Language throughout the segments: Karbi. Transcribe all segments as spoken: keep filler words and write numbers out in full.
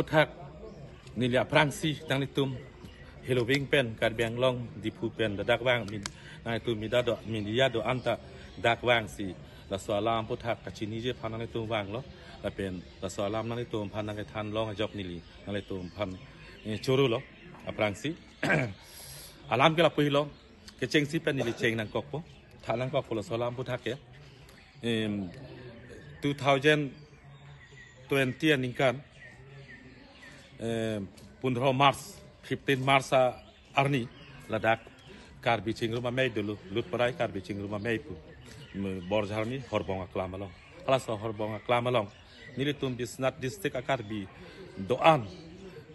Puthak neli aphrangsi nanglitum Helo Ving pen Karbi Anglong Diphu pen ladak vang min nanglitum media do media do-an ta dak vangsi laso alam puthak kachiniji aphan nanglitum vanglo lapen laso alam nanglitum aphan nangkethan long ajok neli nanglitum aphan eh, choro lo aphrangsi alam ke lapu helo kechengsi pen neli cheng nangkokpo tha nangkokpo laso alam puthak ke em, two thousand twenty aningkan em, pundro March, fifteen March a arni ladak Karbi Chingrum Amei dolo, Lutparai Karbi Chingrum Amei pu. Me- Borjarmi Horbong Aklam along. Halaso Horbong Aklam along. Nelitum Biswanath District a Karbi do-an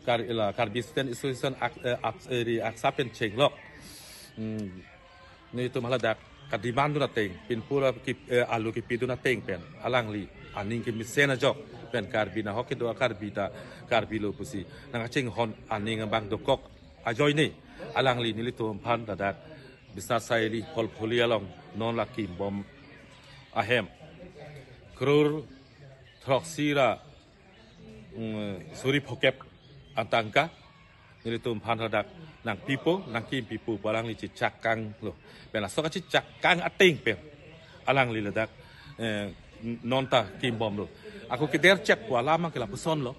Kar ila Karbi Student Association ak, eh, ak, eh, ri aksa pen chenglok. Hmm. Nelitum haladak kademand dun ateng, pinpura ki, eh, alu kipidun ateng pen. Alangli aning kemesen ajok pen Karbi nahok kedo a Karbi ta Karbi lo pusi nangkachinghon aning abang dokok ajoine alangli nelitum aphan ladak Biswanath Saili Pholpholi along non la kimbom ahem crore throksi ra mm, suri phokep atangka nelitum aphan ladak nangpipo nangkimpipo pu alangli chechak kanglo pen laso kachechak kang ateng pen alangli ladak eh, non ta kimbomlo ako keder chek pu alam ke lapuson lo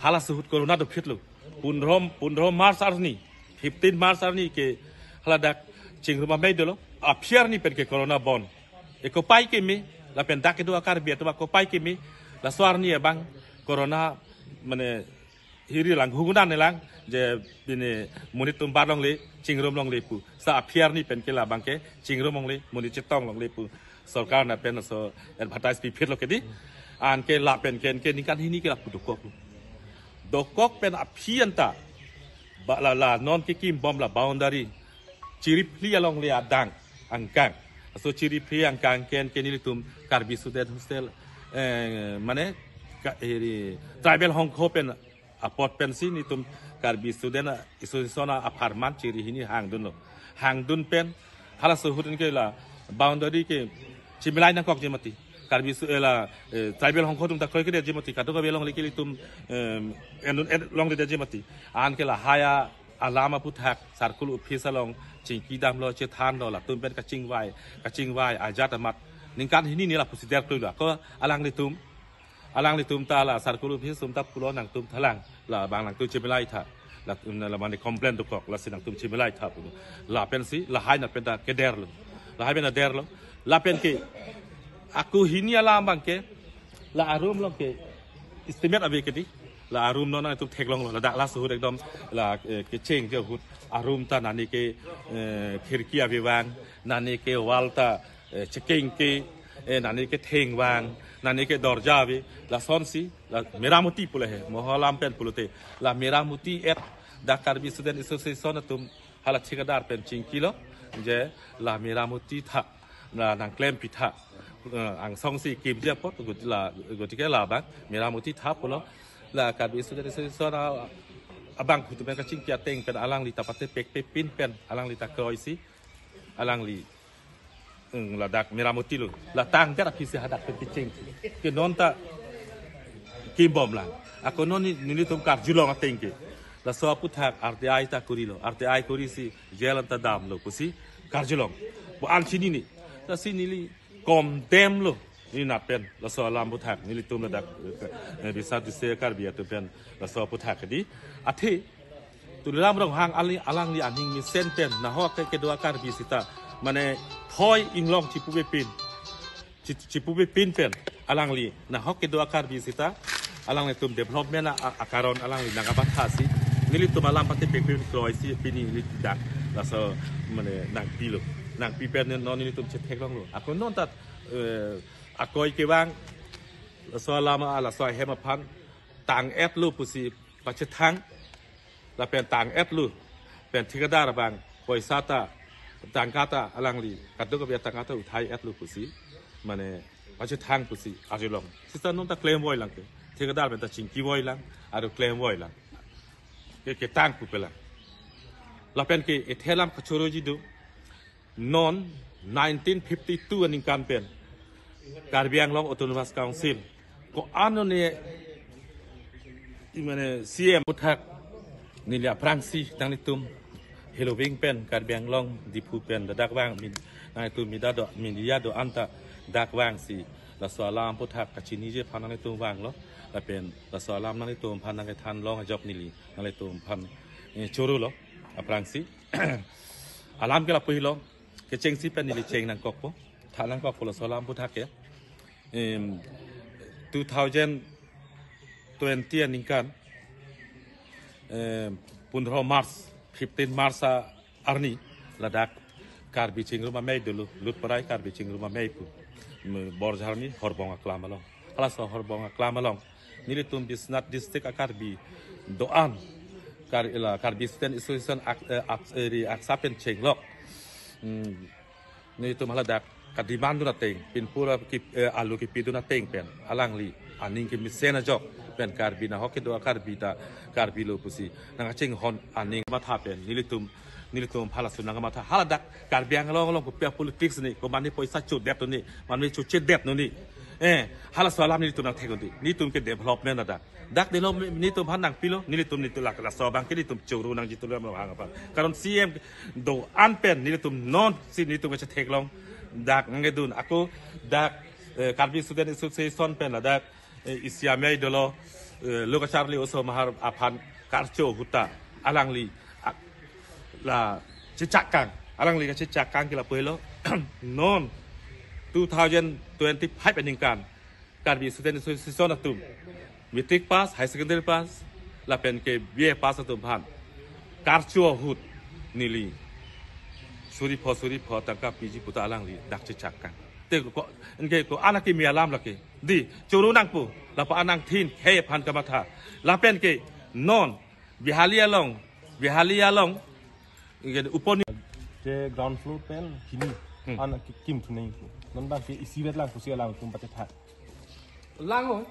hala suhut corona dopitlo pundro pundro March arni fifteen March arni ke haladak Chingrum Amei dolo aphi arni pen ke corona bon ekopai keme lapen dak kedo a Karbi atum akopai keme laso arni abang corona mane hiri lang hugunan lang je bini monit atum bar longle chingrum longle pu sa aphi arni pen ke labang ke chingrum longle monit chetong longle pu sorkar na pen so advertise piphit lo kedi anke lapen ke anke ningkan hini ke lapu dokok dokok pen aphi anta ba la la non kekimbom la boundary Chiriphli alongle adang angkang. Aso Chiriphli angkang ke anke nelitum Karbi Student Hostel eh, mane ka, eri, tribal hongkho pen apot pensi nelitum Karbi Student Association apharman chiri hini hangdunlo. Hangdun pen halaso ahut anke la boundary ke chimilai nangkokji mati. Karbi Su- eh, la eh, tribal hongkho atum ta kroikre ji mati. Kadokave alongle ke nelitum em, enun en longleji mati. Anke lahai alam aputhak circle office along chingki damlo chethanlo latum pen kachingvai kachingvai ajat amat ningkan hini ni lapusi der klulo ako alanglitum alanglitum ta la circle office atum ta pulo nangtum thalang labang nangtum chimilai tha la la mane complain dokok lasi nangtum chimilai tha pulo lapensi lahai na pen ta kederlo lahai pen ta derlo lapen ke ako hini alam abang ke la arum along ke estimate ave kedi la arum non nangtum theklonglo ladak laso ahut ekdom la eh, kecheng je ahut arum ta nani ke eh, khirki ave vang nani ke wall ta eh, chekeng ke eh, nani ke theng vang nani ke dorja ave lasonsi la meramoti pulo he mo alam pen pulote la meramoti et dak Karbi Student Association atum hala thikadar pen chingkilo je la meramoti tha la nangklempi tha eh, angsongsi kimji apot gotike la gotike labang meramoti tha pulo la Karbi Student Association a- abangphu atum pen kachingki ateng pen alangli ta patepek pepin pen alangli ta kroisi alangli mm, ladak meramoti lo la tangdet aphisi hadak pen kecheng ke non ta kimbom lang ako non ni- nelitum karjulong ateng ke laso aputhak R T I ta kurilo R T I kurisi jail anta damlo pusi karjulong bo an chinine lasi neli condemn lo neli na pen laso alam aputhak nelitum ladak eh, Biswanath District Karbi atum pen laso aputhak kedi athe Tuliram Ronghang ali alangli aning mesen pen nahok ke kedo a Karbi sita mane thoi inglong chipuve pin chi- chipuve pin pen alangli nahok kedo a Karbi sita alanglitum development a- a- akaron alangli nangkabathasi nelitum alam patepek pin kroisi pini neli dak laso mane nangpilo nangpi pen non nelitum chetheklonglo ako non ta eh, akoi kevang laso alam a laso ahem aphan tang-etlo pusi pachethang lapen tang-etlo pen thikadar abang poisa ta tangka ta alangli kadokave tangka ta uthai-etlo pusi mane pachethang pusi arjulong sita non ta klemvoi lang ke thikadar pen ta chingkivoi lang aro klemvoi lang ke ketang pupe lang lapen ke ethe alam kachoroji do non nineteen fifty-two aningkan pen Karbi Anglong Autonomous Council ko-an ne Mane C M aphuthak neli aphrangsi nanglitum heloving pen Karbi Anglong Diphu pen ladak vang min-, nanglitum media do, media do-an ta dak vangsi laso alam aphuthak kachiniji aphan nanglitum vanglo, lapen laso alam nanglitum aphan nangkethan long ajok neli nanglitum aphan, eh, choro lo aphrangsi. Alam ke lapu helo, kechengsi pen neli cheng nangkokpo, than nangkokpo laso alam aphuthak ke. Em, two thousand twenty aningkan, em, pundro March, fifteen March a-, arni, ladak Karbi Chingrum Amei dolo, Lutparai Karbi Chingrum Amei pu, em, Borjharmi Horbong aklam along. Halaso Horbong aklam along nelitum Biswanath District a-Karbi do-an, Kar-, la Karbi Student Association ak-, eh, ak-, eh, ri aksa pen chenglok. Hmm. Nelitum haladak kademand dun ateng, pinpura ki, eh, alu kipidun ateng pen alangli aning kemesen ajok pen Karbi nahok kedo a-Karbi ta Karbi lo pusi nangkachinghon aning matha pen nelitum, nelitum halaso nangkamatha. Haladak Karbi Anglong along kopi a-politics ni, ko mane poisa chodet ni, mane chochedet ni. Eh, halaso alam nelitum nangthek-un-e. Nelitum ke development ada. Dak development nelitum aphan nangpilo, nelitum nelitum lak laso abang ke nelitum choro nangji tulam lo hang aphan. Karon C M do-an pen nelitum nonsi nelitum kachetheklong. Dak nangkedun ako dak, eh, Karbi Student Association pen ladak, eh, isi amei dolo, eh, lo kacharli oso mahar aphan karcho ahut ta alangli ak-, la chechak kang, alangli kachechak kang ke lapu helo. Non two thousand twenty-five aningkan Karbi Student Association atum, matric pass, higher secondary pass, lapen ke B A pass atum aphan karcho ahut neli suri pho suri pho tangka piji pu ta alangli dak chechak kang. Te ko, anke ko-an akimi alam lake. Dei, choro nangpo, lapu-an nangthin khei aphan kamatha. Lapen ke non Bihali along, Bihali along, nge upon je ground floor pen hini, hmm, an ki-, kim thu nangpo. Non abang ke isi vet lang pusi alangtum pachetha. Lang oi.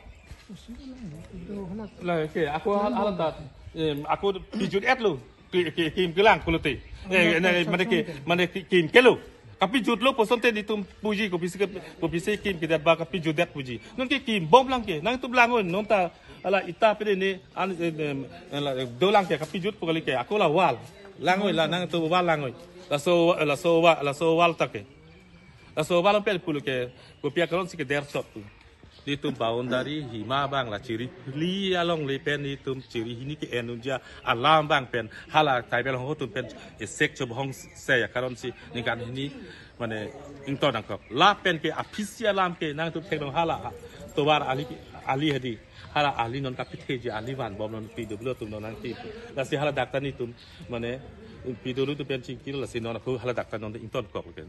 Lang ke, ako hal, hal ta, em, ako pijut-et lo. Ki, ki, kim kelang pulote. Eh, ne, mane ke, mane ki, kim kelo. Kapijut lo pu asonte nelitum puji, kopisi ke, kopisi kim kedet ba kapijut det puji. Non ke kim bom lang ke, nangtum lang oi, non ta ala ita pede ni an, eh, em, ala, eh, do lang ke kapijut pu kali ke, ako la wall. Lang oi, la nangtum wall lang oi. Laso, laso wa-, laso wall ta ke. Laso wall pen pulo ke, kopi akaron si keder chot pu. Nelitum boundary hima abang la chiri phli along le pen nelitum chiri hini ke-en unji alam abang pen hala tribal hong atum pen esek chobhong se ya karon si ningkan hini mane ington nangkok. Lapen ke aphisi alam ke nangtum theklong hala tovar ali, ali hedi. Hala ali non kapitheji ali vanbom non P W atum non nangki. Lasi haladak ta nelitum mane P W atum pen chingkir lasi non ako haladak ta non ingtonkok ke.